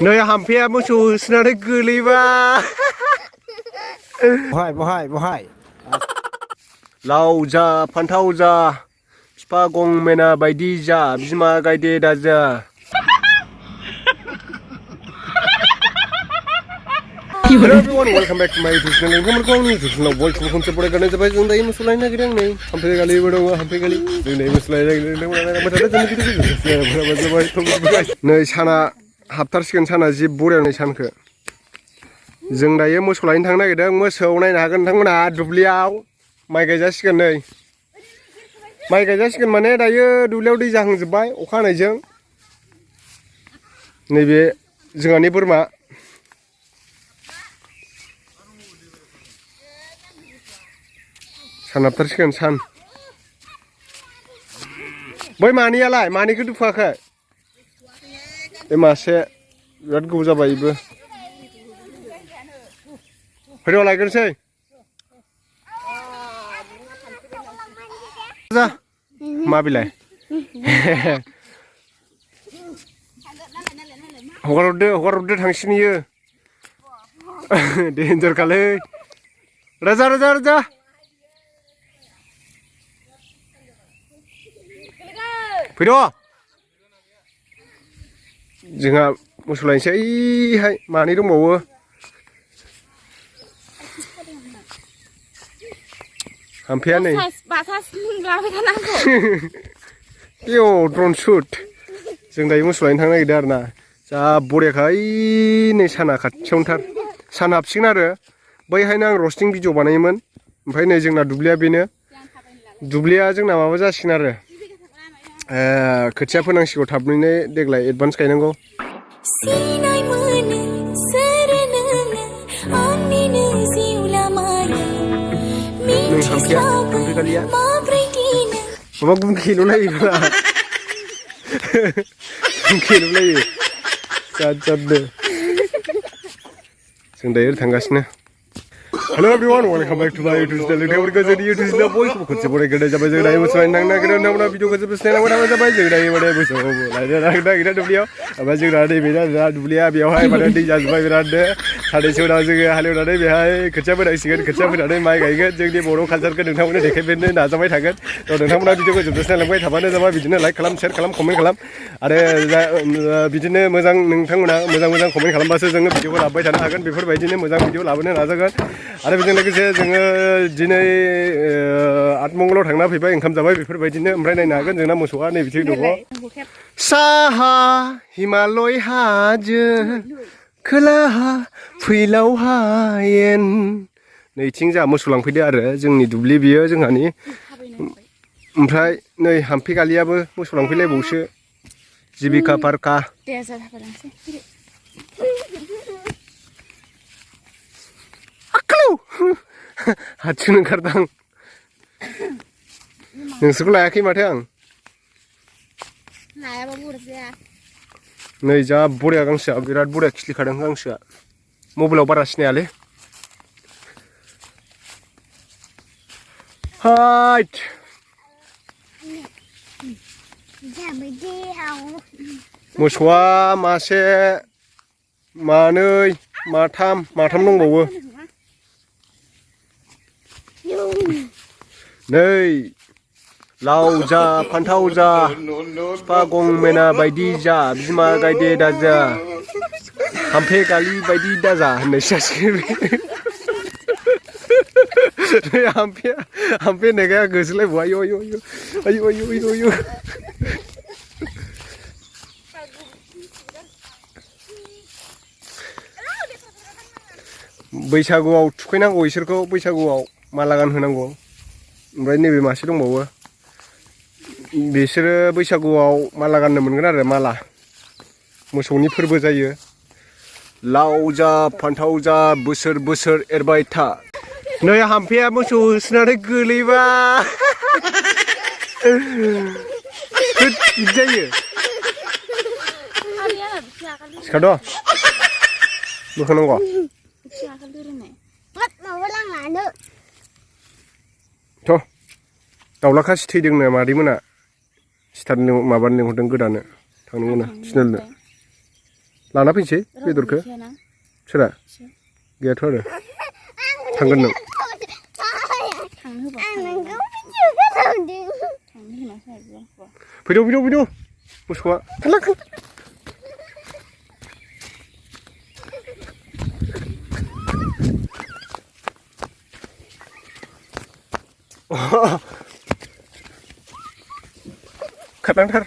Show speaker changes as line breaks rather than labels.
नै हाम्फेया मोसौ होसोनानै गोलैबा
बहाय
लाव जा फान्थाव जा बिफा गंमेना बायदि जा बिमा गायदे दाजा Hello everyone, welcome back to my YouTube channel. Nोंथांमोनखौ आंनि YouTube channel बयखौबो खनसे बरायगारनाय जाबाय। जों दायो मोसौलायनो नागिरदों नै हाम्फे गालिबो दङ हाम्फे गालि जों दायो मोसौलायनो नागिरदों नै साना हाबथारसिगोन साना जि बरियानो सानखो जों दायो मोसौ लायनो थांनो नागिरदों मोसौ नायनो हागोन नोंथांमोनहा दुब्लियाव माइ गायजासिगोन नै माइ गायजासिगोन माने दायो दुब्लियाव दै जाहांजोबबाय अखा हानायजों नैबे जोंहानि बोरमा सान हाबथारसिगोन सान बै मानैयालाय मानैखौ दुखुआखै बे मासे बिराद गोबाव जाबाय बेबो फैद' लायग्रोनोसै जा मा बिलाय हगारहरदो थांसिनियो डेन्जार खालै राजा फैद' जोंहा मोसौ लायनोसै ओइहाय मानै दंबावो हाम्फेया नै ड्रन शुट जों दायो मोसौ लायनो थांनो नागिरदों आरो ना जा बरियाखा ओइ नै साना खाथियावनोथार सान हाबसिगोन आरो बैहायनो आं रस्टिं भिडिअ बानायोमोन ओमफ्राय नै जोंना दुब्लिया बेनो दुब्लिया जोंना माबा जासिगोन आरो खोथिया फोनांसिगौ थाबैनो देग्लाय एडभान्स गायनांगौ नों हाम्फे गालिया माबा गुंखेल' नायोब्ला गुंखेल' नायो जादनो जों दायो थांगासिनो Hello everyone, welcome back to my YouTube channel. नोंथांमोनखौ जोंनि YouTube channel बयखौबो खनसे बरायग्रोनाय जाबाय जों दायो मोसौ लायनो थांनो नागिरदों नोंथांमोना भिडिअखौ जोबोद नायनांगौ जाबाय जों दायो माने मोसौ लायनो नागिरदों दुब्लियाव ओमफ्राय जोंना नैबे दुब्लिया बेवहाय माने दै जाजोब्बाय बिरादनो साननैसो उनाव जोङो हालेवनानै बेहाय खोथिया फोनांसिगोन खोथिया फोनानै माइ गायगोन जोंनि बर' कालचारखौ नोंथांमोननो देखायफिननो नाजाबाय थागोन थ' नोंथांमोना भिडिअखौ जोबजासे नायलांबाय थाबानो जाबाय बिदिनो लाइक खालाम शेयार खालाम कमेन्ट खालाम आरो बिदिनो मोजां नोंथांमोना मोजां कमेन्ट खालामबासो जोङो भिडिअखौ लाबोबाय थानो हागोन बेफोरबायदिनो मोजां भिडिअ लाबोनो नाजागोन आरो बेजों लोगोसे जोङो दिनै आतमंगलाव थांना फैबाय ओंखाम जाबाय बेफोरबायदिनो ओमफ्राय नायनो हागोन जोंना मोसौआ नै बिथिं दङ साहा हिमालय हाजो खोलाहा फैलाव हायेन नैथिं जोंहा मोसौ लांफैदो आरो जोंनि दुब्लि बियो जोंहानि ओमफ्राय नै हाम्फे गालियाबो मोसौ लांफैलायबावसो जिबिका पार्का हारसिं ओंखारदां नोंसोरखौ लायाखै माथो आं नै जा बरिया गांसोआ बिराद बरिया खिलिखादों गांसोआ मबाइलाव बारा सिनायालै हाइट मोसौआ मासे मानै माथाम दंबावो नै लाव जा फान्थाव जा बिफा गंमेना बायदि जा बिमा गायदे दाजा हाम्फे गालि बायदि दाजा होननायसो जासिगोन हाम्फे होननायखाय आं गोसोलायबाव आयु बैसागुआव थुखैनांगौ इसोरखौ बैसागुआव माला गानहोनांगौ ओमफ्राय नैबे मासे दंबावो बिसोरो बैसागुआव माला गाननो मोनगोन आरो माला मोसौनि फोरबो जायो लाव जा फान्थाव जा बोसोर बोसोर एरबाय था नै हाम्फेया मोसौ होसोनानै गोलैबा बिदि जायो सिखाद' बोखानांगौ थ' दाउला खासि थैदोंनो मादैमोना सिथारनो माबानो लिंहरदों गोदानो थांनो मोना सिनेलनो लाना फैनोसै बेदरखौ सोरा गैयाथ' आरो थांगोन नों फैदो मोसौआ थांला खारलांथार